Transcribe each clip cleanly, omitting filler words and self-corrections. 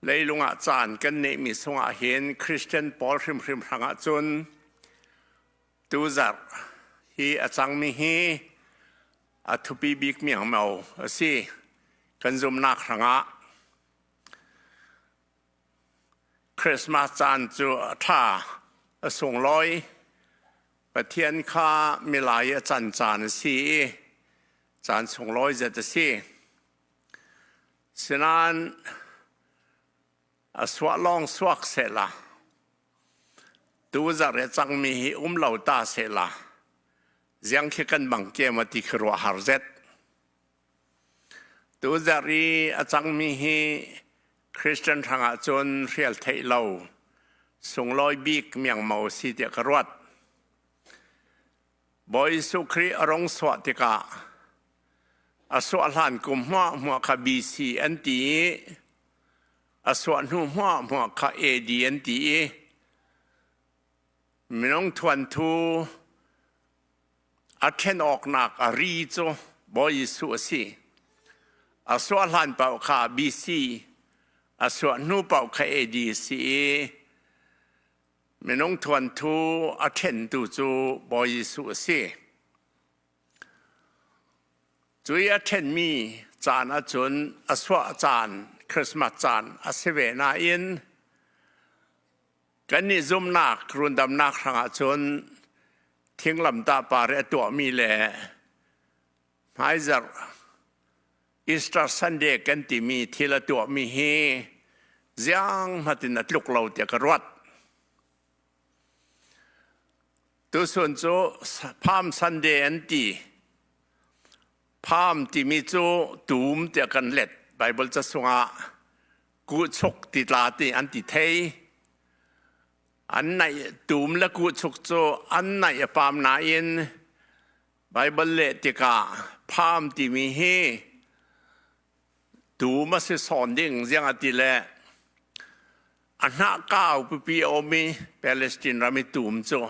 Leilung ah caan kan neihmi sungah hin Christian pawl hrimhrim hrangah cun tuzarh hi a cangmi hi a thupi bik miangmo a si. Kan zumnak hrangah Christmas caan cu a ṭha, a sunglawi. Pathian kha milai a can caan a si i caan sunglawi zet a si. Sinain a suah lawng suak sehla, tuzarh i a cangmi hi um lo ta sehla, ziang khi kan bang kem a ti khi ruah har zet. Tuzarh i a cangmi hi Christian hrangah cun hrial theih lo sunglawi bik miangmo si tiah ka ruat. Bawi Jesuh Khrih a rung suah tikah a suah hlan kum hmuahhmuah kha BC an ti i a suah hnu hmuahhmuah kha AD an ti i minung thuanthu a ṭhen awknak a ri cu Bawi Jesuh a si. A suah hlan paoh kha BC, a suah hnu paoh kha AD a si i minung thuanthu a ṭhentu cu Bawi Jesuh a si. Cu i a ṭhenmi caan ahcun a suah caan, Christmas caan a si ve nain kannih zumhnak rundamnak hrangah cun thinglamtah par i a tuahmi le hmaizarh Easter Sunday kan timi thil a tuahmi hi ziang hmatin a tluk lo tiah ka ruat. Tusun cu Palm Sunday an ti. Palm timi cu tum tiah kan let. Bible ca sungah kuhchuk ti tla ti an ti thei. An naih tum le kuhchuk cu an naih a pam nain Bible leh tikah palm timi hi tum a si sawn ding ziang a ti le a hnah kau pipi a um i Palestine ram i tum cu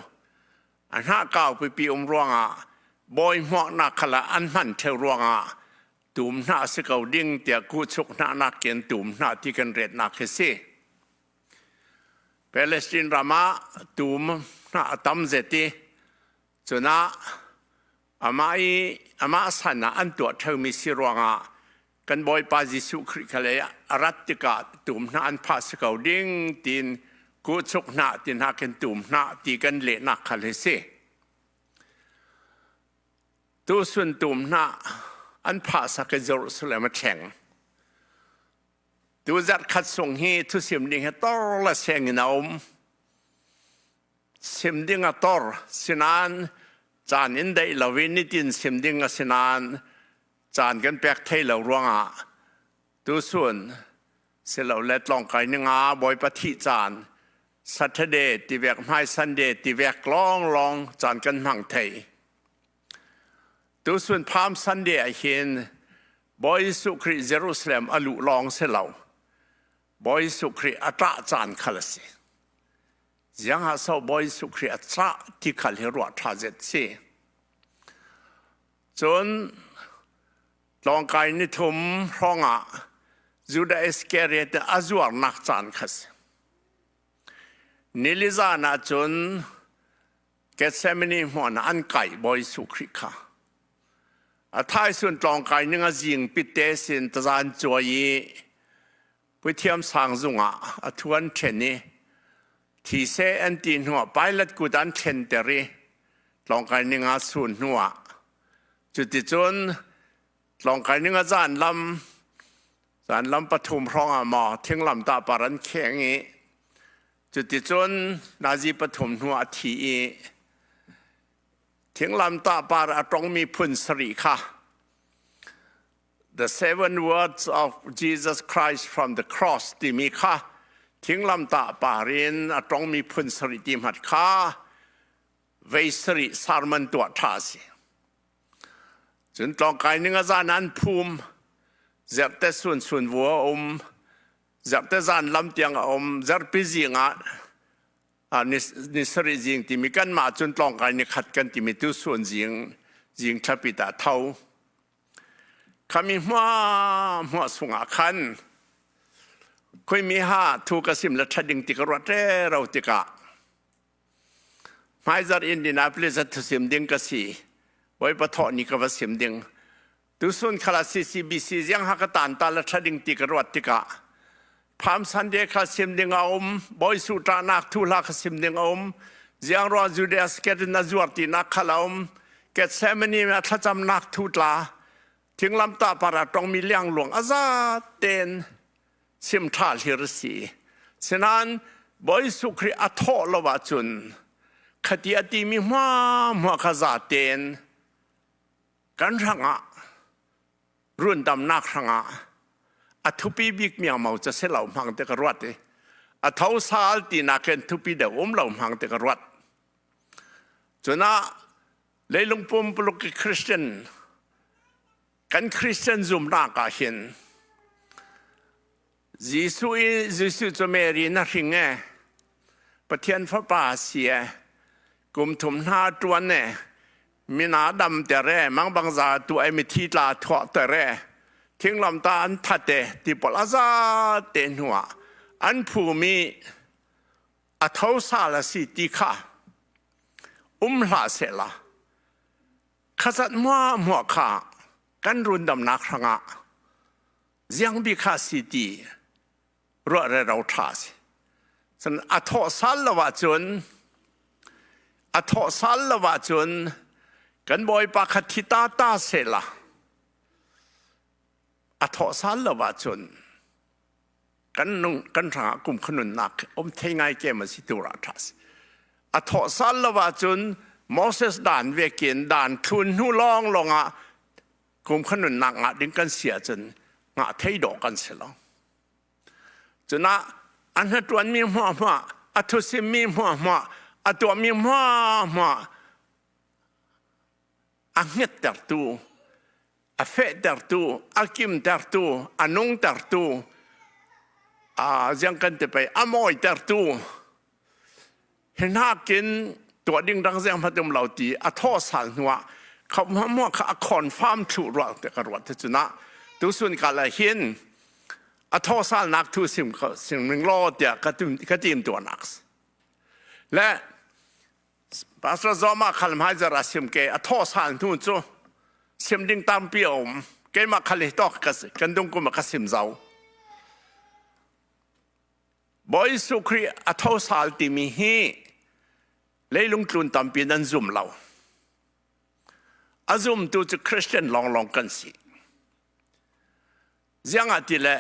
a hnah kau pipi um ruangah bawi hmuaknak kha an hman theo ruangah tum hnah si ko ding tiah kuhchuk hnah nakin tum hnah ti kan retnak hi si. Palestine ram ah tum hnah a tam zet i cun ah amah i amah san ah an tuah ṭheumi si ruangah kan Bawipa Jesuh Khrih kha le a rat tikah tum hna an phah si ko ding tiin kuhchuk hnah ti hna khin tum hnah ti kan lehnak khal hi si. Tusun tum hnah an phah sak i Jerusalem a thleng. Tu zarh khat sung hi thusim ding hi tor le seng in a um. Sim ding a tor sinain caan in deih lo i nitin sim ding a si nain caan kan pek thei lo ruangah tusun silole tlawngkai ninga Bawipa thih caan Saturday tivek hmai Sunday tivek lawnglawng caan kan hmang thei. Tusun Palm Sunday ah hin Bawi Jesuh Khrih Jerusalem a luh lawng si lo. Bawi Jesuh Khrih a ṭah caan khal a si. Ziang ah so Bawi Jesuh Khrih a cah ti khal hi ruah ṭha zet si. Cun tlawngkai nithum hrawngah Judah Iscariot a zuarnak caan kha si. Nili zan ah cun Gethsemane hmuan ah an kaih Bawi Jesuh Khrih kha. A thaisun tlawngkai ning a zing pitte sin tazan cuai i puithiam sang zung ah a thu an ṭhen i thi seh an ti hnuah Pilate kut an thlenter i tlawngkai ning a sun hnuah cuticun tlawngkai ning a zan lam zan lam pathum hrawng ah maw thinglam tah par an kheng i cuticun nazi pathum hnuah a thi i Thinglamtah par a tongmi phun sarih kha The Seven Words of Jesus Christ from the Cross timi kha thinglamtah par in a tongmi phun sarih ti hmat kha vei sarih sermon tuah ṭha a si. Cun tlawngkai ning a zan an phum zerte sun sun vu a um zerte zan lam tiang a um zerpi zing ah ni sarih zing timi kanmah cun tlawngkai ni khat kan timi tu suan zing zing thlapi ta tho khami hma hma sungah khan. Khoi mi ha thu ka sim la ṭhat ding ti ka ruat rero tikah hmaizarh Indianapolis ah thusim ding ka si. Bawipa thawh ni ka va sim ding. Tusun khala CCBC ziang ha ka tan ta la ṭha ding ti ka ruat tikah Palm Sunday kha sim ding a um, Bawi Su ṭahnak thu hla kha sim ding a um, ziang ruah Judas ketin a zuar tinak kha la um, Gethsemane ah thlacamnak thu tla, thinglam tah par ah tongmi liangluang a za tein sim ṭha hlir a si. Sinain Bawi Jesuh Khrih a thawh lo ahcun khati a timi hmuahhmuah kha za tein kan hrangah rundamnak hrangah a thupi bik miangmo ca si lo hmang te ka ruat i a tho sal tinak hin thupi deuh um lo hmang te ka ruat. Cunah leilung pumpuluk i Christian kan Christian zumnak ah hin Jesuh i Jesuh cu Mary na hring e Pathian fapa si e kum thum hna tuan e mina dam ter e mangbang za tu ai mithi tla thuah ter e thinglam ta an that e ti pol aza te hnuah an phumi a tho sal a si ti kha um hlah sehla khazat hmuah hmuah kha kan rundamnak hrangah ziang bi kha si ti ruah re ro tha si cun a thawh sal lo ahcun a thawh sal lo ahcun kan bawipa kha thi ta ta sehla a thawh sal lo ahcun kan nung kan hrangah kum khanunnak um thei ngai kem a si tu ra tha si a thawh sal lo ahcun Moses dan vekin dan thlun hnu lawng lawng ah kum khanunnak ngah ding kan si ahcun ngah thei dawh kan si lo cunah an hnatuan mi hmuahhmuah a thusim mi hmuahhmuah a tuah mi hmuahhmuah a hngettertu a fehtertu, a kimtertu, a nungtertu, a ziang kan ti pei a mawitertu hi nakin tuah ding dang ziang hmat um lo ti a thaw sal hnuah khop hmuah kha a confirm thlu rual te ka ruat te cuna tusun ka la hin a thaw sal nak thu sim sim ning lo tiah ka tim ka tim tuanak le Pastor Zoma khal hmai zara sim ke a thaw sal hnu cu sim ding tampi a um keimah khal hi tok ka kan dung kum ka sim zau Bawi Jesuh Khrih a tho sal timi hi leilung tlun tampi nan zum lo a zumtu cu Christian lawnglawng kan si ziangah ti le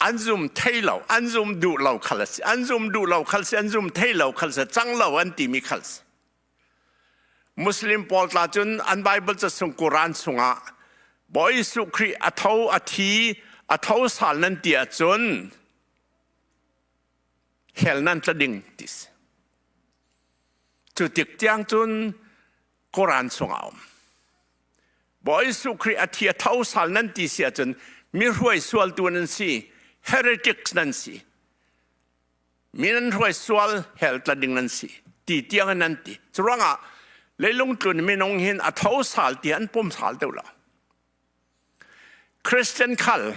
an zum thei lo an zum duh lo khal a si an zum duh lo khal si an zum thei lo khal si cang lo an timi khal si Muslim pawl tla cun an Bible ca sung Quran chungah Bawi Jesuh Khrih a tho a thi a tho sal nan ti ahcun hell nan tla ding ti si cu tik tiang cun Quran chungah a um Bawi Jesuh Khrih a thi a tho sal nan ti si ahcun mi hruai sualtu nan si heretics nan si mi nan hruai sual hell tla ding nan si ti tiang in nan ti curuangah leilung tlun minung hin a tho sal ti an pom sal deuh lo Christian khal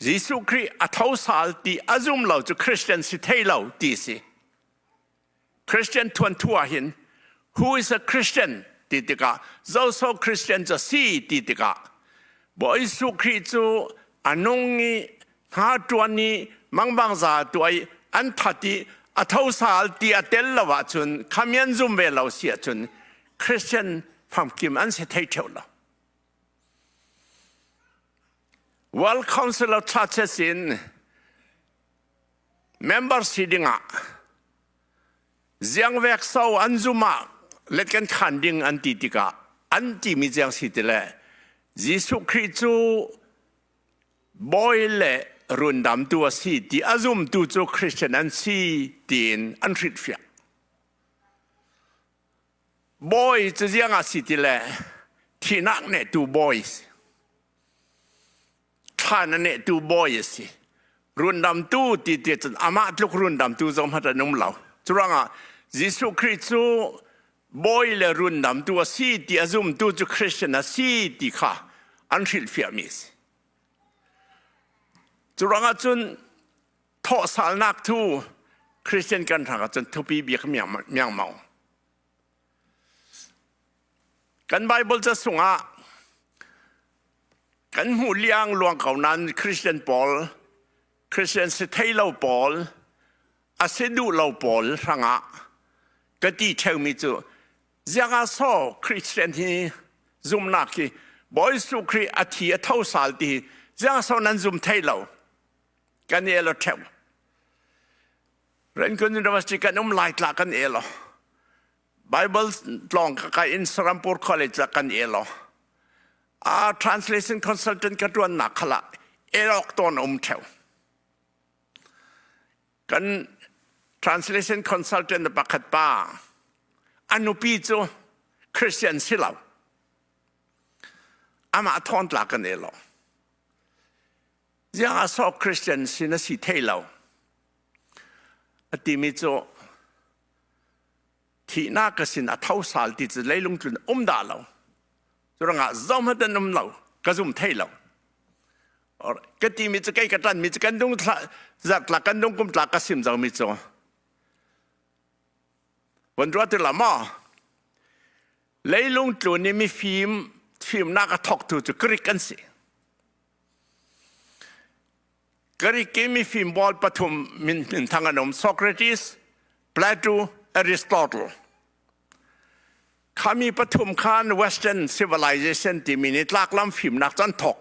Jesuh Khrih a tho sal ti a zum lo cu Christian si thei lo ti si Christian thuanthu ah hin who is a Christian ti tikah zoso Christian cu si ti tikah Bawi Jesuh Khrih cu a nung i hna ṭuan i mangbang za tuah i an that i a tho sal ti a tel lo ahcun khamian zum ve lo si ahcun Christian famkim an si thei ṭheo lo. World Council of Churches in Member si dingah ziangvek so an zum ah let kan khan ding an ti tikah an timi ziang si ti le Jesuh Khrih cu bawi le rundamtu a si ti a zumtu cu Christian an si tiin an hrilhfiah. Bawi cu ziang ah si ti le thihnak nehtu bawi si. Thlan a nehtu bawi a si. Rundamtu ti ti cun amah tluk rundamtu zong hmanh an um lo. Curuangah Jesuh Khrih cu bawi le rundamtu a si ti a zumtu cu Christian a si ti kha an hrilhfiahmi a si. Cu ruangah cun thawhsalnak thu Christian kan hrang ahcun thupi bik miangmang. Kan Bible ca sungah kan hmuh liang luang ko nain Christian pawl, Christian si thei lo pawl, a si duh lo pawl hrangah ka ti ṭheumi cu ziang ah so Christian hi zumnak hi Bawi Jesuh Khrih a thi a tho sal ti hi ziang so nan zum thei lo kan i elo ṭheu. Rangoon University kan um lai tla kan elo. Bible tlawng ka kai in Serampur College ah kan elo. A translation consultant ka ṭuannak khala elok tawn um ṭheu. Kan translation consultant pakhat pa a nupi cu Christian si lo. Amah thawn tla kan elo. Ziang ah sawk Christian si na si thei lo. A timi cu thihnak ka sin a tho sal ti cu leilung tlun um dah lo. Curangah zohmanh an um lo, ka zum thei lo. Ka timi cu kei ka ṭan mi cu kan dung zartla kan dung kum tla ka sim zo mi cu. Von ruat ti la maw? Leilung tlun i mifim fimnak a thawktu cu Greek an si. Greek i mifim bawl pathum min minthang an um Socrates, Plato, Aristotle. Khami pathum khan Western civilization timi ni tlaklam fimnak can thawk.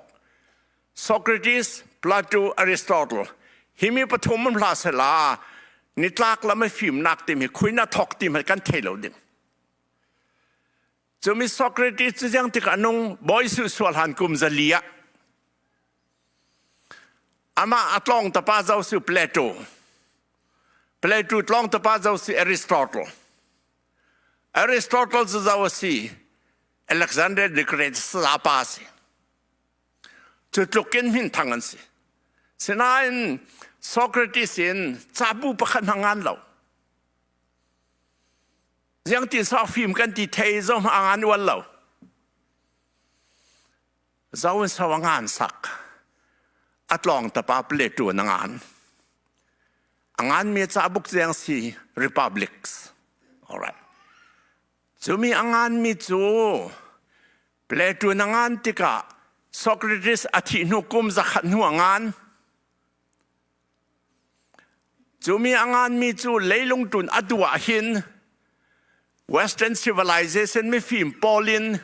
Socrates, Plato, Aristotle. Hi mi pathum um hlah sela nitlak lam i fimnak timi khuina thawk ti hmanh kan thei lo ding. Cumi Socrates cu ziang tik a nung Bawi Jesuh sual han kum zali ah amah a tlawng tapa zo su Plato. Plato tlawng tapa zo si Aristotle. Aristotle cu zo a si Alexander the Great sapa si. Cu tluk in minthang an si. Sinain Socrates in cabu pakhat hna ngan lo. Ziang ti sok fim kan ti thei zong a ngan ual lo. Zo in so a ngan sak. A tlawng tapa Plato na ngan. A ngan mi cabuk ziang si Republics. All right. Cumi a ngan mi cu Plato na ngan tikah Socrates a thih hnu kum zakhat hnu a ngan. Cu mi a nganmi cu leilung tun a duh ah hin Western civilization mifim pawl in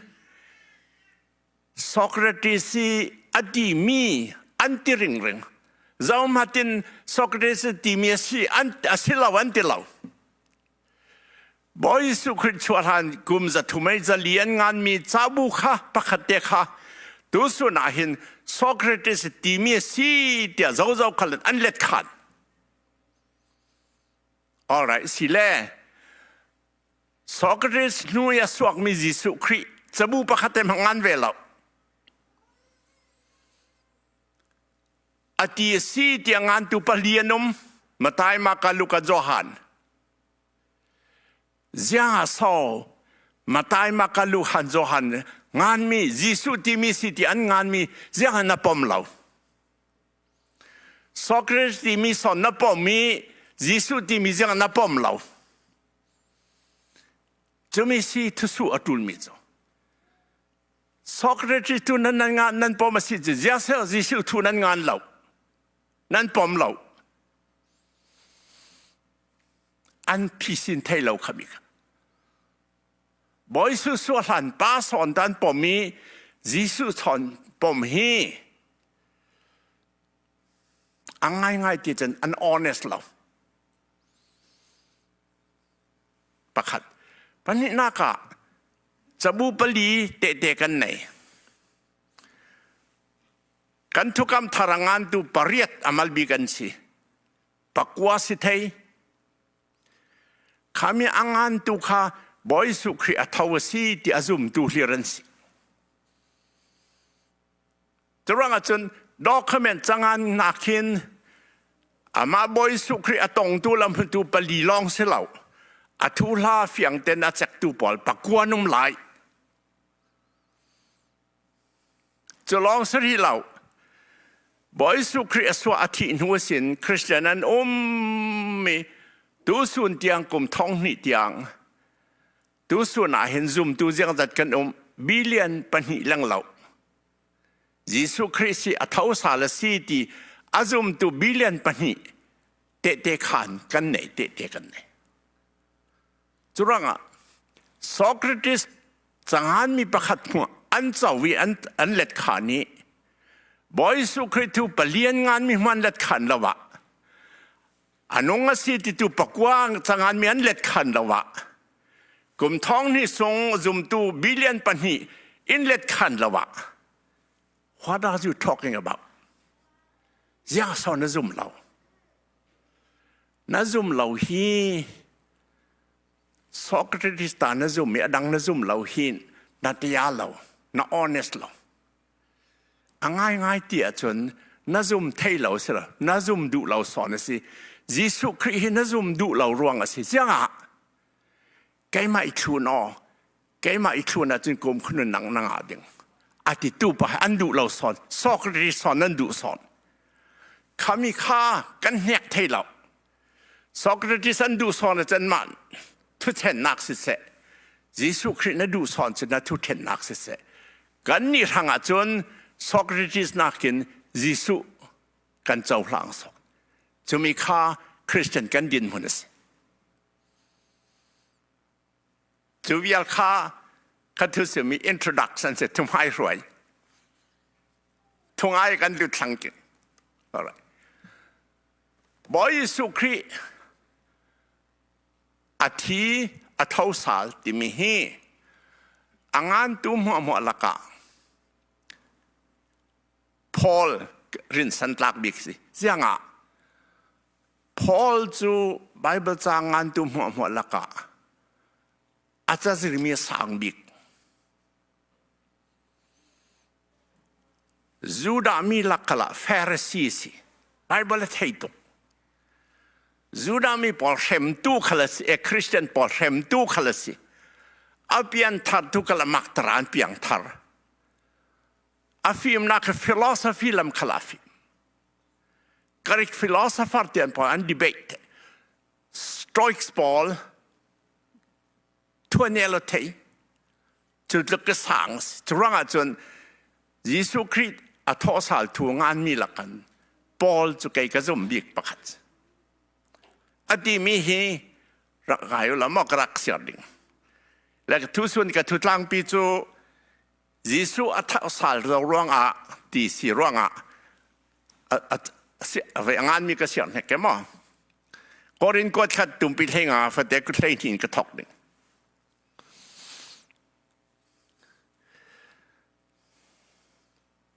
Socrates i a timi an ti ringring. Zohmatin Socrates timi a si an a si lo an ti lo. Bawi Jesuh Khrih chuah hlan kum zathum ei zali an nganmi cabu kha pakhat te kha tusun ah hin Socrates timi a si tiah zozo khal an let khan. All right, si le Socrates hnu i a suakmi Jesuh Khrih cabu pakhat te hmang ngan ve lo. A ti a si tiah ngantu pali an um. Matai, Marka, Luka, Johan. Ziang ah so Matai Makalu Han Johan nganmi Jesuh timi si ti an nganmi ziang ah na pom lo. Socrates timi son na pom i Jesuh timi ziang ah na pom lo. Cumi si thusu a ṭulmi cu. Socrates tu nan nan ngan nan pom a si cu ziang seh Jesuh thu nan ngan lo. Nan pom lo. An phisin thei lo kha bik. Bawi Jesuh suah hlan pa sawn dan pom i Jesuh chawn pom hi a ngaingai ti cun an honest lo. Pakhat. Pahnihnak ah cabu pali tehte kan nei. Kan thukam thar a ngantu pariat amal bik an si. Pakua si thei. Khami a ngantu kha Bawi Jesuh Khrih a tho a si ti a zumtu hlir an si. Curuang ahcun document cangan nakhin amah Bawi Jesuh Khrih a tongtu lamhrutu pali lawng si lo. A thu hla fiang ten a cektu pawl pakua num lai. Cu lawng si rih lo. Bawi Jesuh Khrih a suah a thih hnu sin Christian an um i tusun tiang kum thong hnih tiang tusun ah hin zumtu ziangzat kan um billion pahnih leng lo. Jesuh Khrih si a tho sal a si ti a zumtu billion pahnih tehte khan kan nei tehte kan nei. Curangah Socrates cangan mi pakhat hmu an co i an let kha nih Bawi Jesuh Khrih thu palian ngan mi hman let khan lo ah anung a si ti tu pakua cangan mi an let khan lo ah kum thong hnih sung zumtu billion pahnih in let khan lo ah what are you talking about? Ziang so na zum lo? Na zum lo hi Socrates ta na zum i a dang na zum lo hi na tia lo, na honest lo. A ngaingai ti ahcun na zum thei lo si lo, na zum duh lo sawn a si. Jesuh Khrih hi na zum duh lo ruang a si. Ziangah keimah i thlun aw, keimah i thlun ahcun kum khunun nang na ngah ding. A ti tu pa an duh lo sawn, Socrates sawn nan duh sawn. Khami kha kan hnek thei lo. Socrates an duh sawn ahcun mah thuthennak siseh, Jesuh Khrih na duh sawn cu na thuthennak siseh. Kan nih hrang ahcun Socrates nakin Jesuh kan cohlang sawk. Cumi kha Christian kan dinhmun a si. Cu vial kha ka thu simi introduction si thumhai hruai. Thungai kan lut thlang kin. Alright. Bawi Jesuh Khrih a thi a tho sal timi hi a ngantu hmuahhmuah lakah Paul rinsan tlak bik si. Ziangah Paul cu Bible ca ngantu hmuahhmuah lakah a cazirmi a sang bik. Judah mi lakkala Pharisee si. Bible a thei tuk. Judah mi pawl hremtu khal a si, Christian pawl hremtu khal a si. A pian thar tu kala mak taran piang thar. A fimnak philosophy lam khala a fim. Greek philosopher tian pawl an debate. Stoics pawl thuanel a thei. Cu tluk ka sang cu ruangah cun Jesuh Khrih a thawhsal thu nganmi lakan Paul cu kei ka zum bik pakhat. A timi hi rak ngai u la maw ka rak siar ding. Le thu sun ka thu tlangpi cu Jesuh a thawhsal ro ruangah ti si ruangah a nganmi ka siar hnek ke maw. Korin kuat khat tumpi hlei nga fate ku hlei hnin ka thok ding.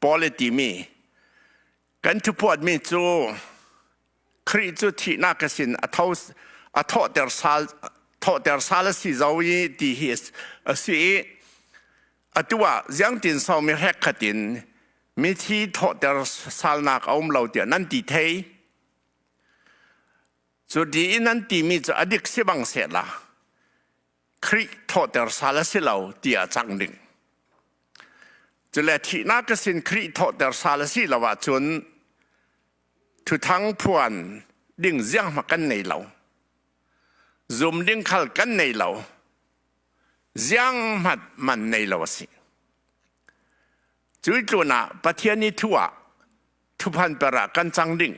Paul i timi kan thupuatmi cu Khrih cu thihnak a sin a tho a thawhter sal thawhter sal a si zo i ti hi a si i atu ah ziangtin so mi hrek khat in mithi thawhter salnak a um lo tiah nan ti thei cu di in nan timi cu a dik si bang sehla Khrih thawhter sal a si lo tiah cang ding. Cule thihnak ka sin Khrih thawhter sal a si lo ahcun thuthang phuan ding zianghma kan nei lo. Zum ding khal kan nei lo. Zianghmat man nei lo a si. Cui tlun ah Pathian i thu ah thuphan per ah kan cang ding.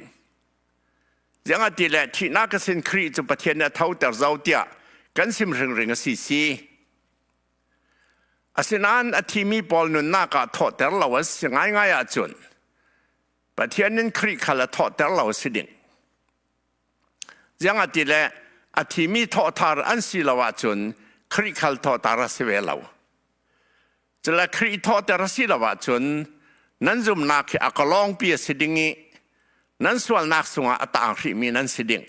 Ziangah ti le thihnak ka sin Khrih cu Pathian nih a thoter zau tiah kan sim ringring a si si. Asinain a thimi pawl nunnak ah thawhter lo a si ngaingai ahcun Pathian in Khrih khal a thawhter lo a si ding. Ziangah ti le a thimi thawhthar an si lo ahcun Khrih khal thawhtar a si ve lo. Cule Khrih thawhter a si lo ahcun nan zumnak hi a kalawngpi a si ding i nan sualnak sungah a taang hrihmi nan si ding.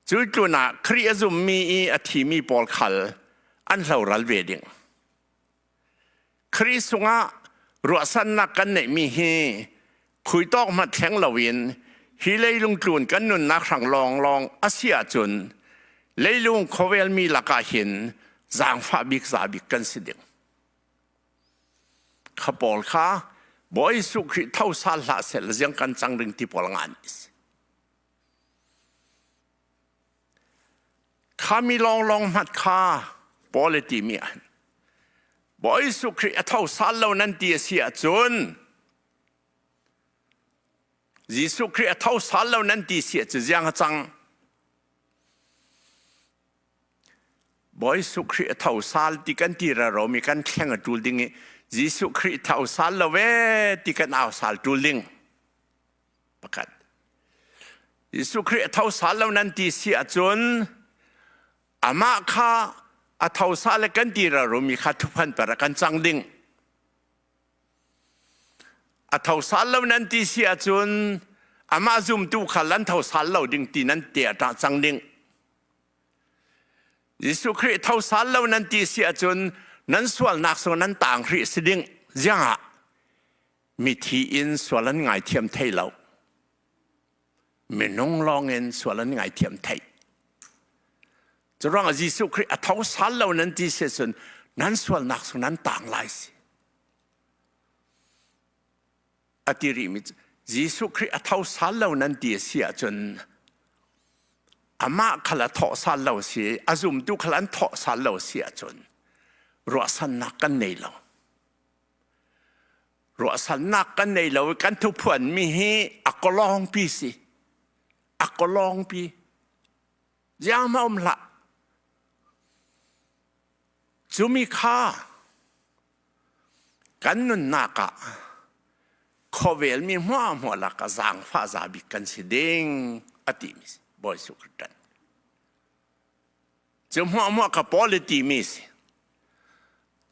Cu tlun ah Khrih a zummi i a thimi pawl khal an hloral ve ding. Khrih sungah ruahsannak kan neihmi hi khuitawk hmanh thleng loin hi leilung tlun kan nunnak hrang lawnglawng a si ahcun leilung khuavel mi lakah hin zaangfah bik za bik kan si ding. Kha pawl kha. Bawi Jesuh Khrih tho sal hlah seh ziang kan cang ding ti pawl ngan is. Khami long long mat kha Paul ti mi an. Bawi Jesuh Khrih a tho sal lo nan ti a si ahcun Jesuh Khrih a tho sal lo nan ti si ahcun ziang a cang. Bawi Jesuh Khrih a tho sal ti kan ti ra ro mi kan thleng a tul ding i Jesuh Khrih tho sal lo ve ti kan au sal tul ding. Pakhat. Jesuh Khrih a tho sal lo nan ti si ahcun amah kha a tho sal le kan ti ra ro mi kha thuphan per kan cang ding. A tho sal lo nan ti si ahcun amah zumtu kha lan tho sal lo ding ti nan te a ṭah cang ding. Jesuh Khrih tho sal lo nan ti si ahcun nan sualnak so nan taang hrih si ding. Ziangah mithi in sual an ngaithiam thei lo. Minung lawng in sual an ngaithiam thei. Curuangah Jesuh Khrih a tho sal lo nan ti si ahcun nan sualnak so nan taang lai si. A ti rihmi Jesuh Khrih a tho sal lo nan ti a si ahcun amah khal a thawh sal lo si a zumtu khal an thawh sal lo si ahcun ruahsannak kan nei lo. Ruahsannak kan nei lo i kan thuphuan mi hi a kolong pi si. A kolong pi. Ziang ma um hlah. Cumi kha kan nunnak ah khuavel mi hmuahhmuah lak ah zaangfah za bik kan si ding a ti mi si Bawi Jesuh Khrih ṭan. Cu hmuahhmuah kha Paul i ti mi si.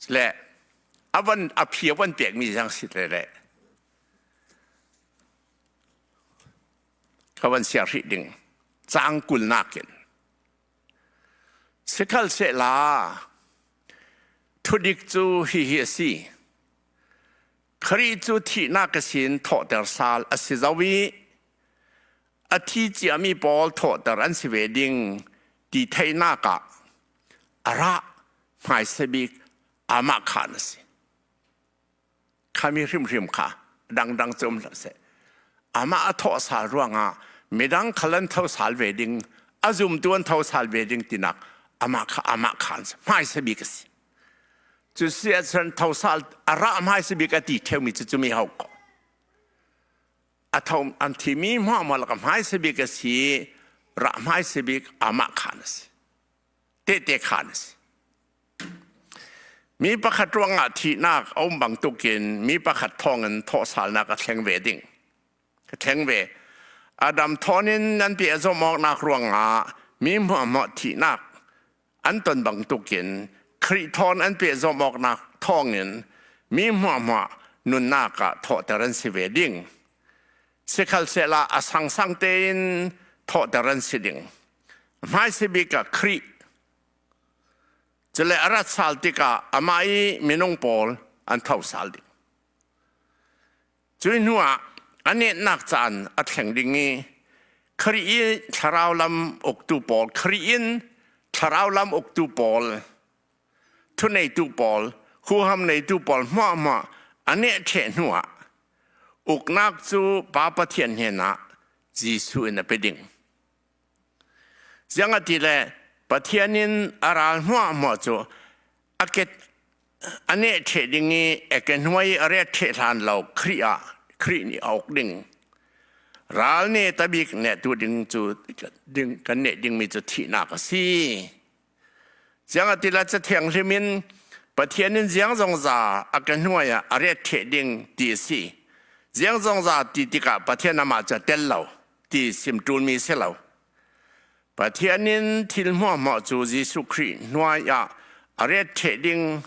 Le a van a phi a van pek mi zang si le le ka van siar hrih ding caang kulnak in Sikhalsehla thudik cu hihi a si. Khrih cu thihnak a sin thawhter sal a si zau i a thi ciami pawl thawhter an si ve ding ti theihnak ah a ra hmaisa bik amah khan a si. Khami hrimhrim kha dangdang cu um hlah seh. Amah a thawh sal ruangah midang khal an tho sal ve ding, a zumtu an tho sal ve ding tinak amah kha amah khan hmaisa bik a si. Cu si ahcun tho sal a rah hmaisa bik a ti ṭheumi cu cumi hau ko. A tho an thimi hmuahhmuah laka hmaisa bik a si, rah hmaisa bik amah khan a si. Tehte khan a si. Mi pakhat ruangah thihnak a um bantukin mi pakhat thawngin thawhsalnak a thleng ve ding. A thleng ve. Adam thawngin nan pi a zawm awknak ruangah mi hmuahhmuah thihnak an ton bantukin Khrih thawn an peh zawm awknak thawngin mi hmuahhmuah nunnak ah thawhter an si ve ding. Sikhalsehla a sangsang tein thawhter an si ding. Hmaisabik ah Khrih Cule a rat sal tikah amah i minung pawl an tho sal ding. Cui hnu ah a netnak caan a thleng ding i Khrih i thlarau lam uktu pawl, Khrih in thlarau lam uktu pawl, thuneitu pawl, huham neitu pawl hmuahhmuah a neh ṭheh hnu ah uknak cu Pa Pathian hnenah Jesuh in a pe ding. Ziang a ti le Pathian in a ral hmuahhmuah cu a ket a neh ṭheh ding i a ke hnuai a ret ṭheh hlan lo Khrih ah Khrih nih a uk ding. Ral ne tabik nehtu ding cu ding kan neh dingmi cu thihnak a si. Ziang a ti le Cathiang hlim in Pathian in ziang zongza a ke hnuai ah a ret ṭheh ding ti a si. Ziang zongza ti tikah Pathian amah cu a tel lo. Ti simṭulmi si lo. Pathian in thil hmuahhmuah cu Jesuh Khrih hnuai ah a ret ṭheh ding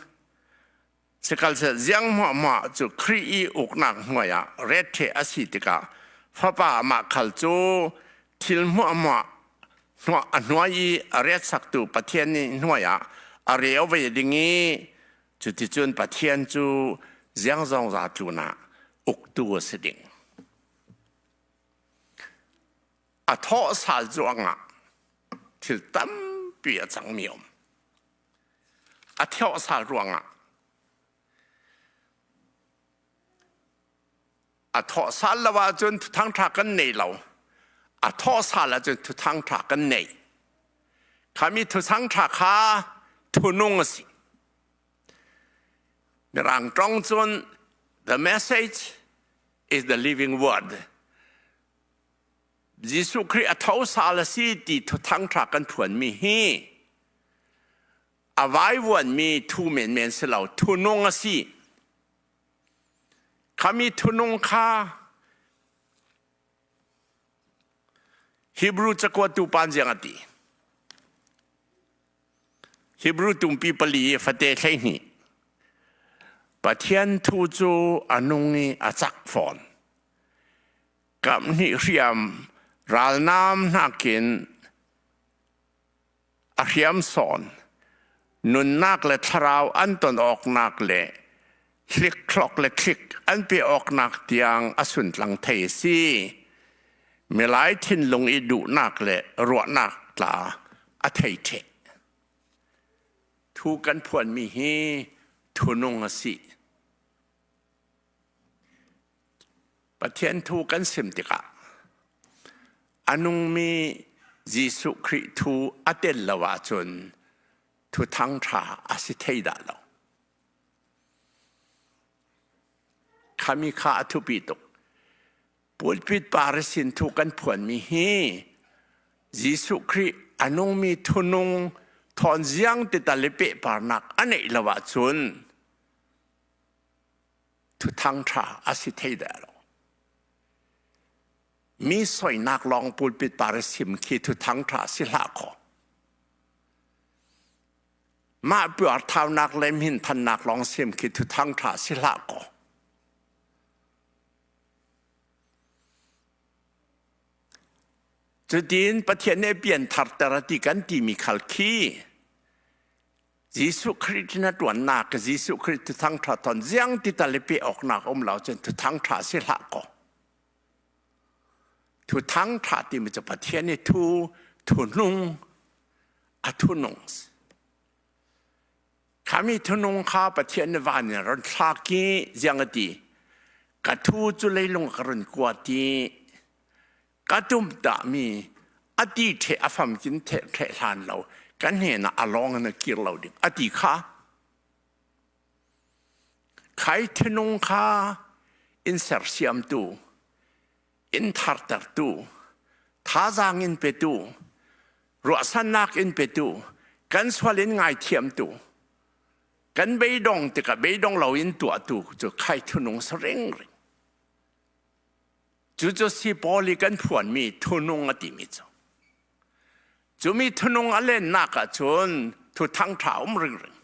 sikhalseh ziang hmuahhmuah cu Khrih i uknak hnuai ah ret ṭheh a si tikah Fapa amah khal cu thil hmuahhmuah a hnuai i a ret saktu Pathian nih hnuai ah a reo ve ding i cuticun Pathian cu ziang zongza tlun ah uktu a si ding. A thawh sal ruangah thil tampi a cangmi a um. A thawh sal ruangah. A thawh sal lo ahcun thuthang ṭha kan nei lo. A thawh sal ahcun thuthang ṭha kan nei. Khami thuthang ṭha kha thunung a si. Mirang ṭong cun the message is the living word. Jesuh Khrih a tho sal a si ti thuthang ṭha kan phuanmi hi a vaivuanmi thu menmen si lo, thunung a si. Khami thunung kha Hebrew cakuattu pa ziang a ti. Hebrew tumpi pali fate 12. Pathian thu cu a nung i a cak fawn. Kamhnih hriam ralnam nakin a hriam sawn. Nunnak le thlarau an ton awknak le hlikhlok le thlik an pe awknak tiang a suntlang thei si. Milai thinlung i duhnak le ruahnak tla a thei ṭheh. Thu kan phuanmi hi thunung a si. Pathian thu kan sim tikah a nungmi Jesuh Khrih thu a tel lo ahcun thuthang ṭha a si thei dah lo. Khami kha a thupi tuk. Pulpit parisin thu kan phuanmi hi Jesuh Khrih a nungmi thunung thawn ziang ti tal i pehparnak a neih lo ahcun thuthang ṭha a si thei dah lo. Mi soinak lawng pulpit par i sim khi thuthang ṭha si hlah khaw. Mah puar thaunak le min thannak lawng sim khi thuthang ṭha si hlah kaw. Cutin Pathian nih pianthar ter a ti kan timi khal khi Jesuh Khrih na ṭuannak Jesuh Khrih thuthang ṭha thon ziang ti tal i pe awknak um lo cun thuthang ṭha si hlah kaw. Thuthang ṭha timi cu Pathian i thu thunung a thunung Khami thunung kha Pathian nih van in ron thlak i ziang a ti ka thu cu leilung ka run kua ti ka tum tami a ti ṭhe a famkin the ṭhe hlan lo kan hnenah a lawng in a kir lo ding a ti kha khai thinung kha in sersiamtu in thartertu thazaang in petu ruahsannak in petu kan sual in ngaithiamtu kan beidong tikah beidong lo in tuahtu cu khai thunung saring ring Cucu si Paul i kan phuanmi thunung a timi cu. Cumi thunung a lennak ah cun thuthang ṭha um ringring.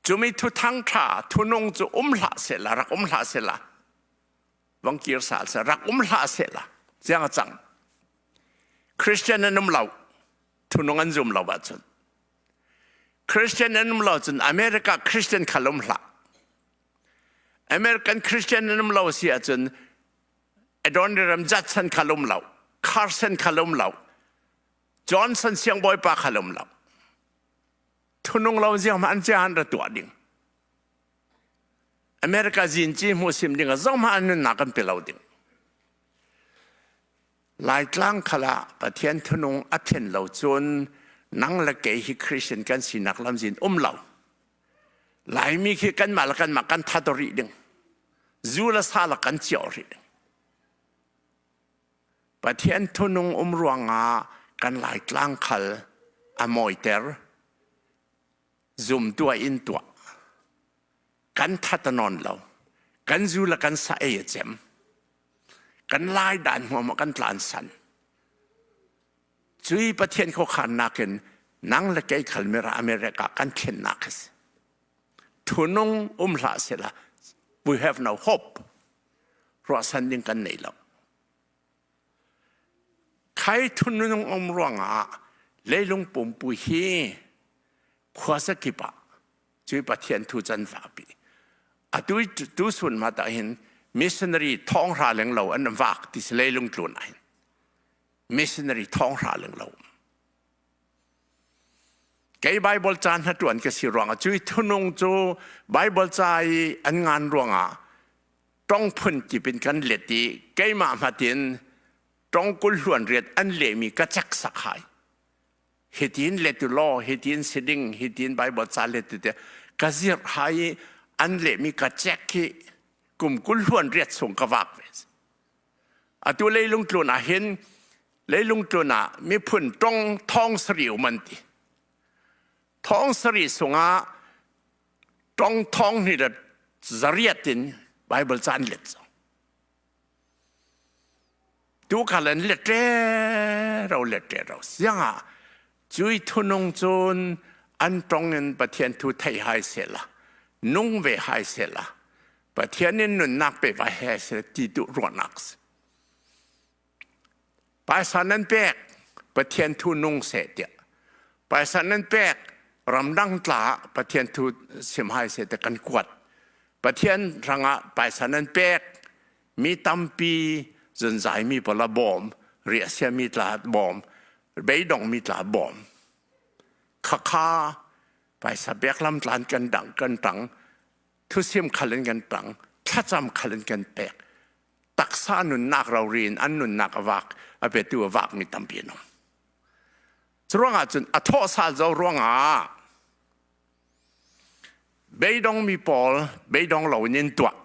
Cumi thuthang ṭha thunung cu um hlah sehla rak um hlah sehla vang kir sal seh rak um hlah sehla ziang a cang. Christian an um lo thunung an zum lo ahcun Christian an um lo cun America Christian khal um hlah. American Christian an um lo si ahcun Adoniram Judson khal um lo, Carson khal um lo, Johnson siangbawipa khal um lo. Thunung lo ziang hmanh an han ra tuah ding. America zin ci hmu sim ding ah zong hmanh an nunnak kan pe lo ding. Laitlang khal ah Pathian thunung a thlen lo cun nang le kei hi Christian kan sinak lamzin um lo. Laimi khi kanmah le kanmah kan that rih ding. Zu le sa le kan ciah rih ding. Pathian thunung um ruangah kan Laitlang khal a mawiter. Zum tuah in tuah. Kan that a nawn lo. Kan zu le kan sa ei a cem. Kan lai dan hmuam ah kan tlan san. Cui Pathian khuakhannak in nang le kei khal mira America kan thlennak a si. Thunung um hlah sela we have no hope. Ruahsan ding kan nei lo. Khai thunung um ruangah leilung pumpu hi khuasa kip ah cui Pathian thu can fakpi atu tu sun ma ta hin missionary thong hra leng lo an vak ti si leilung tlun ah hin missionary thong hra leng lo. Kei Bible ca hna ṭuan ka si ruangah cui thunung cu Bible ca i an ngan ruangah tong phun kip in kan let i keimah hmatin tong kul hluan riat an lehmi ka cek sak hai. Hitin let u law, hitin si ding, hitin Bible ca let u te ka zirh hai i an lehmi ka cek hi kum kul hluan riat chung ka vak ve. Atu leilung tlun ah hin leilung tlun ah miphun tong thong sari um an ti. Thong sari sungah tong thong ni le zariat in Bible ca an let cang. Tu khal an let ro let ro siangah cui thunung cun an tong in Pathian thu thei hai sela nung ve hai sela Pathian in nunnak pe vai he se ti tu ruahnak si. Paisa nan pek Pathian thu nung seh tiah. Paisa nan pek ramdang tla Pathian thu sim hai se te kan kuat. Pathian rangah paisa nan pek mi tampi zunzai mi pala bawm riahsia mi tla bawm beidong mi tla bawm khakha paisa pek lam tlan kan dang kan tang thusim khal in kan tang thlacam khal in kan pek taksa nunnak rori in an nunnak a vak a petu a vak mi tampi an um curuangah cun a thawh sal zo ruangah beidong mi pawl beidong lo in in tuah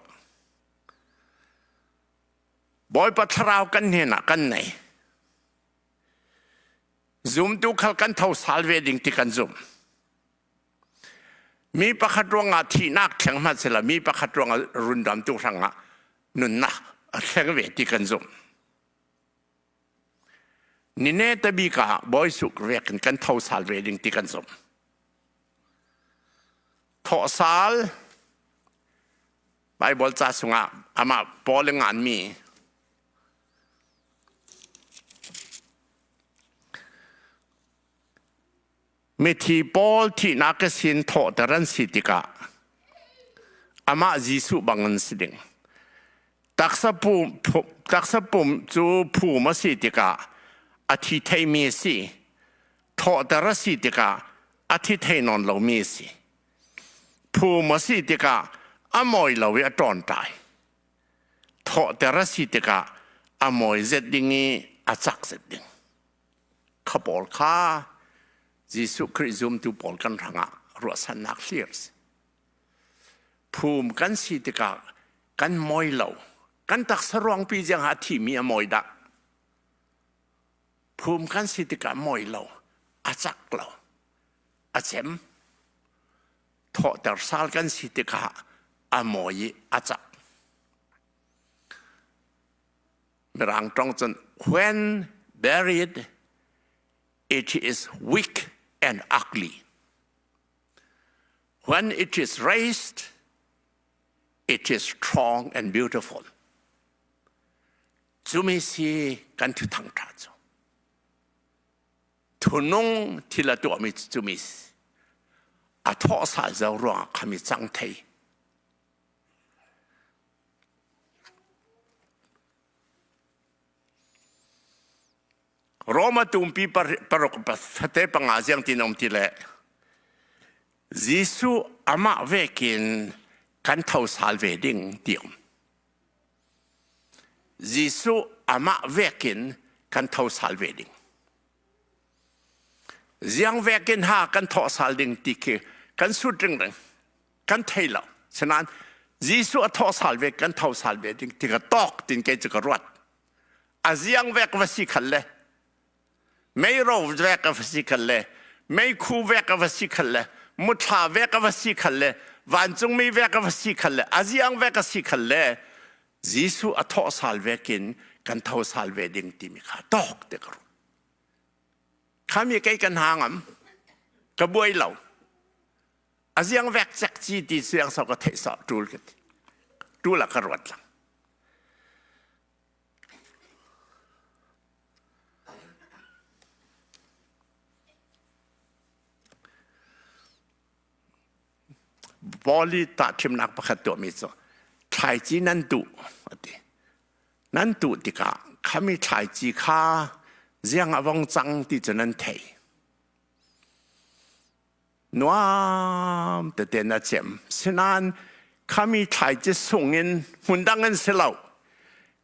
Bawipa thlarau kan hnenah kan nei zumtu khal kan tho sal ve ding ti kan zum Mi pakhat ruangah thihnak thleng hmanhsehlaw mi pakhat ruangah rundamtu hrangah nunnak a thleng ve ti kan zumh. Nine tabik ah Bawi Suk vek in kan tho sal ve ding ti kan zumh. Thawh sal Bible ca sungah amah Paul i nganmi Mithi pawl thihnak ka sin thawhter an si tikah amah Jesuh bang an si ding. Taksa pum, taksa pum cu phum a si tikah a thi theimi a si. Thawhter a si tikah a thi thei nawn lomi a si. Phum a si tikah a mawi lo i a ṭawnṭai. Thawhter a si tikah a mawi zet ding i a cak zet ding. Kha pawl kha Jesuh Khrih zumtu pawl kan hrangah ruahsannak hlir si. Phum kan si tikah kan mawi lo. Kan taksa ruangpi jiang ah thimi a mawi dah. Phum kan si tikah mawi lo, a cak lo, a cem. Thawhter sal kan si tikah a mawi i a cak. Mirang ṭong cun when buried it is weak and ugly. When it is raised, it is strong and beautiful. Cumi si kan thu thang ṭha cu. Thunung thil a tuahmi cumi si. A thawh sal zo ruangah khami cang thei. Roma tumpi paruk fate panga ziang tin um ti le Jesuh amah vekin kan tho sal ve ding ti um. Jesuh amah vekin kan tho sal ve ding. Ziang vekin ha kan thawh sal ding ti khi kan sut ring ring. Kan thei lo. Sinain Jesuh a thawh sal ve kan tho sal ve ding ti ka tawk tin kei cu ka ruat. A ziang vek va si khal le mei ro vek a va si khal le meikhu vek a va si khal le muthla vek a va si khal le vancungmi vek a va si khal le a ziang vek a si khal le Jesuh a thawh sal vekin kan tho sal ve ding timi kha tawk te ka ruat. Khami kei kan ha ngam ka buai lo. A ziang vek cek ci ti siang sau ka theih sah ṭul ka ti. Ṭul ah ka ruat lang. Paul i tahṭhimnak pakhat tuahmi cu thlaici nan tuh a ti. Nan tuh tikah khami thlaici kha ziang a vong cang ti cu nan thei. Nuam tete na cem. Sinain khami thlaici sungin hmundang in si lo.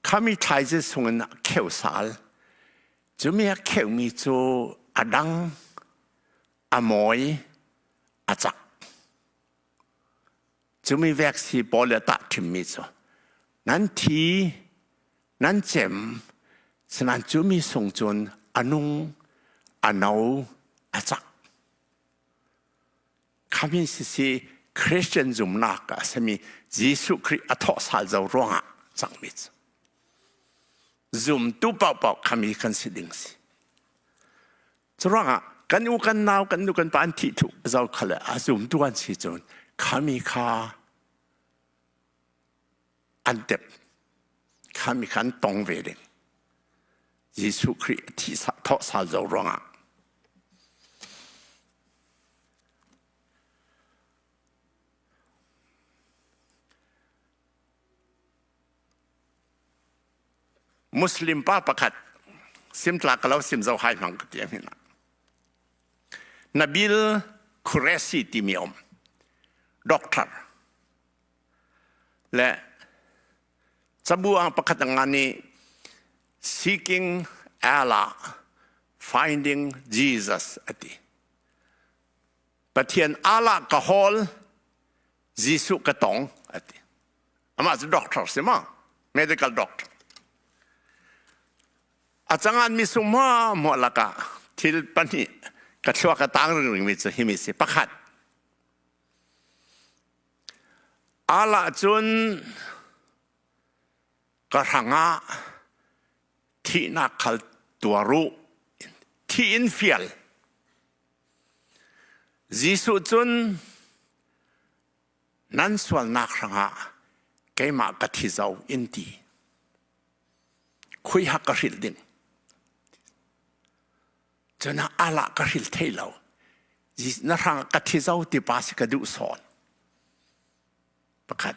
Khami thlaici sungin kheu sal. Cumi a kheumi cu a dang, a mawi, a cak. Cumi vek si pawl le tah ṭhimmi cu nan thi, nan cem, sinain cumi sung cun a nung, a no, a cak. Khami sisi Christian zumnak a simi Jesuh Khrih a thawh sal zo ruangah cangmi cu. Zumtu paohpaoh khami kan si ding si. Curuangah kan u kan nau kan nu kan pa an thih thuh zo khale a zumtu an si cun khami kha an tep khami kha an tong ve ding. Jesuh Khrih thi thawh sal zo ruangah Muslim pa pakhat simtla ka lo sim zo hai hmang ka ti hin Nabil Qureshi timi om doctor le cabu ang pakhat nga ni Seeking Allah Finding Jesus ati Pathian Allah ka hawl Jesuh ka tong ati amah cu doctor si ma medical doctor a cangan mi sung ma mo laka thil pahnih ka thluak ka tang ring ring mi cu himi si pakhat ala cun ka hrangah thihnak khal tuaru thi in fial Jesuh cun nan sualnak hrangah keimah ka thi zo in ti. Khui ha ka hrilh ding. Cun ala ka hril thei lo. Na hrang ka thi zo ti pa si ka duh sawn. Pakhat.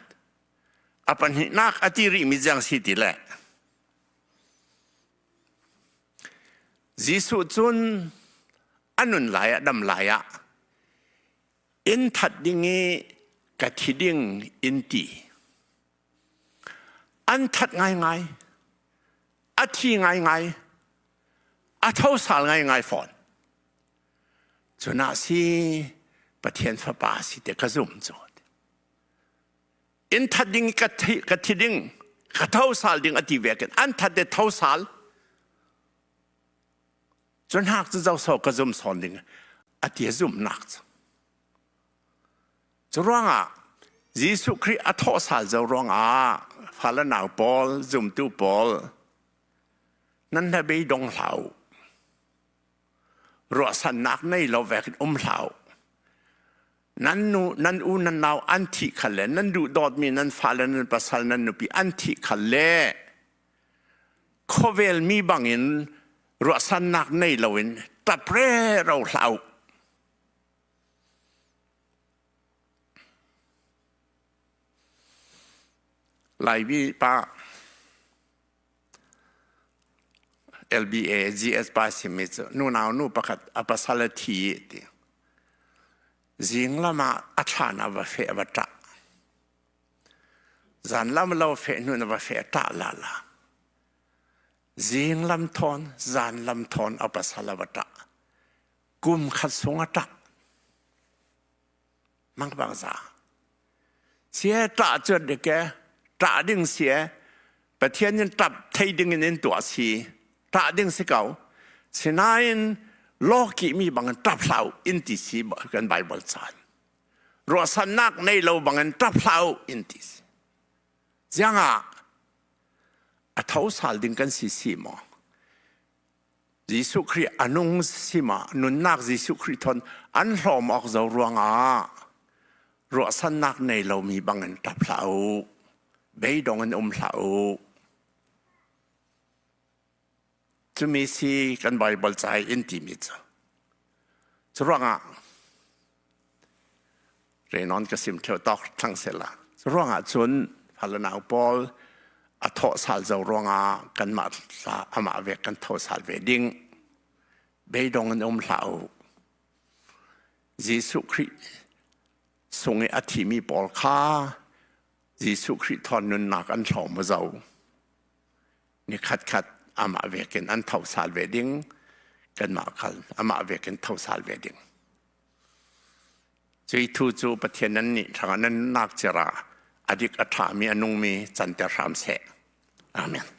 A pahnihnak a ti rih mi jiang si ti le. Jesuh cun a nun lai ah dam lai ah inn that ding i ka thi ding in ti. An that ngaingai, a thi ngaingai, a tho sal ngaingai fawn. Cunah si Pathian fapa si te ka zum cu. Inn that ding ka thi, ka thi ding, ka tho sal ding a ti ve kin an that de tho sal. Cu hnak cu zoso ka zum sawn ding a ti zumnak cu. Cu ruangah Jesuh Khrih a thawh sal zo ruangah fale nau pawl zumtu pawl nan hnabei dong hlah u. Ruahsannak nei lo vek in um hlah u. Nan nu nan u nan nau an thih khal le nan duh dawtmi nan fale nan pasal nan nupi an thih khal le khawvel mi bangin ruahsannak nei loin tap rero hlah u. Laimi pa LBA GS pa simi cu nunau nu pakhat a pasal a thi ti. Zing lam ah a thlan ah va feh va ṭah. Zan lam lo feh hnu na va feh ṭah la la. Zing lam thawn, zan lam thawn a pasal a va ṭah. Kum khat sung a ṭah. Mang bang za. Sie ṭah cu dike ṭah ding sie Pathian in ṭap thei ding in in tuah si ṭah ding si ko. Sinain lawki mi bang in ṭap hlah in ti si kan Bible caan. Ruahsannak nei lo bang in ṭap hlah in ti si. Ziangah a tho sal ding kan si si maw? Jesuh Khrih a nung si ma nunnak Jesuh Khrih thon an hlawm awk zo ruangah ruahsannak nei lomi bangin ṭap hlah u beidong in um hlah u cumi si kan Bible ca in timi cu cu ruangah Renon ka sim theo tok thlang sela cu ruangah cun falanau pawl a thawh sal zo ruangah kanmah hla amah ve kan tho sal ve ding beidong in um hlah u. Jesuh Khrih sung i a thimi pawl kha Jesuh Khrih thawn nunnak an hlawm zo. Ni khatkhat amah vekin an tho sal ve ding, kanmah khal amah vekin tho sal ve ding. Cui thu cu Pathian nan nih thangah nan nak cira adik a ṭhami a nungmi canter hram seh. Amen.